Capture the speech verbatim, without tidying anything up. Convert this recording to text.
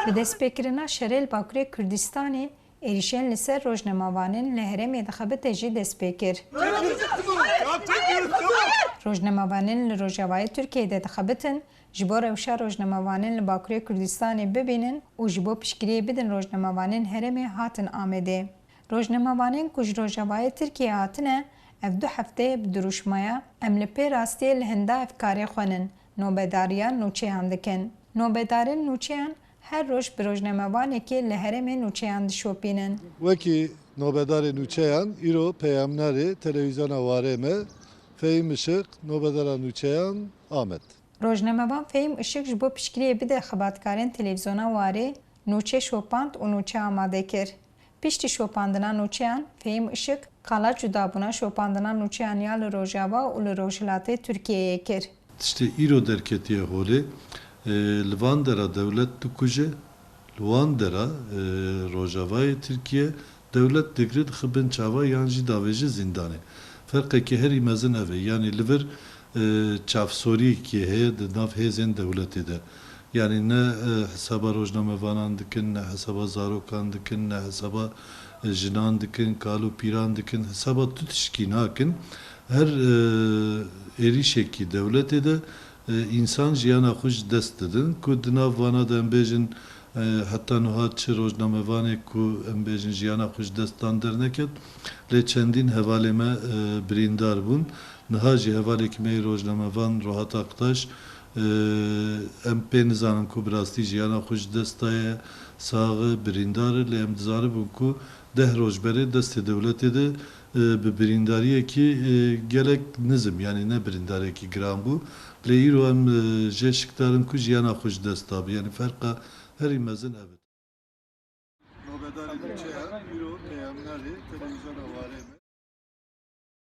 Bi destpêkirina şerê li Bakurê Kurdistanê, êrîşên li ser rojnamevanên li herêmê dixebite jî dest pê kir. Rojnamevanên li Rojavayê Tirkiyeyê de dixebitin, ji bo rewşa rojnamevanên li Bakurê Kurdistanê bibînin û ji bo piştgiriyê bidin rojnamevanên herêmê hatin Amedê. Rojnamevanên ku ji Rojavayê Tirkiyeyê hatine, ev du hefteyê bi dirûşmaya Em li pê rastiyê li hinda ev karê xwenin, nobedariya nûçeyan dikin. Nobedarên nûçeyan her roj bi rojnamevanekê li herêmê nûçeyan dişopînin. Wekî nobedarê nûçeyan, îro peyamnerê televîzyona Warê me, Fehîm Işık, nobedara nûçeyan, Amed. Rojnamevan Fehîm Işık ji bo piştgiriyê bide xebatkarên televîzyona Warê nûçe şopand û nûçe amade kir. Piştî şopandina nûçeyan, Fehîm Işık qala cudabûna şopandina nûçeyan ya li Rojava û li Rojhilatê Tirkiyeyê kir. Tiştê îro derketiye holê, e, li van dera dewlet dikuje, li wan dera, e, Rojavayê Tirkiye dewlet digre dixe bin çava yan jî davêje zîndanê. Ferqekî herî mezin ev e. Yanî li vir, e, çavsoriyekî heye di nav hêzên dewletê de. Yanî ne, e, hesaba rojnamevanan dikin, ne hesaba zarokan dikin, ne hesaba, e, jinan dikin, kal û pîran dikin, hesaba tu tişkî nakin. Her, e, êrîşekî dewletê de, e, însan jiyana xwe ji dest didin, ku di nav vana de em bêjin, e, heta niha çi rojnamevanek ku em bêjin jiyana xwe ji dest dan derneket, lê çendîn hevalê me, e, birîndar bûn. Niha jî hevalekî me yê rojnamevan Rohat Aktaş, e, em pê nizanin ku bi rastî jiyana xwe ji dest daye, sax e, birîndar e, lê em dizanibin ku deh roj berê destê dewletê de, e, bi birîndariyekî, e, gelek nizm, yanî ne birîndarekî giran bû. Lê îro em, e, jê şikdar in ku jiyana xwe ji dest dabe. Yanî ferqa herî mezin ev e. Nobedarê nûçeyan, îro peyamnerê televîzyona Warê me.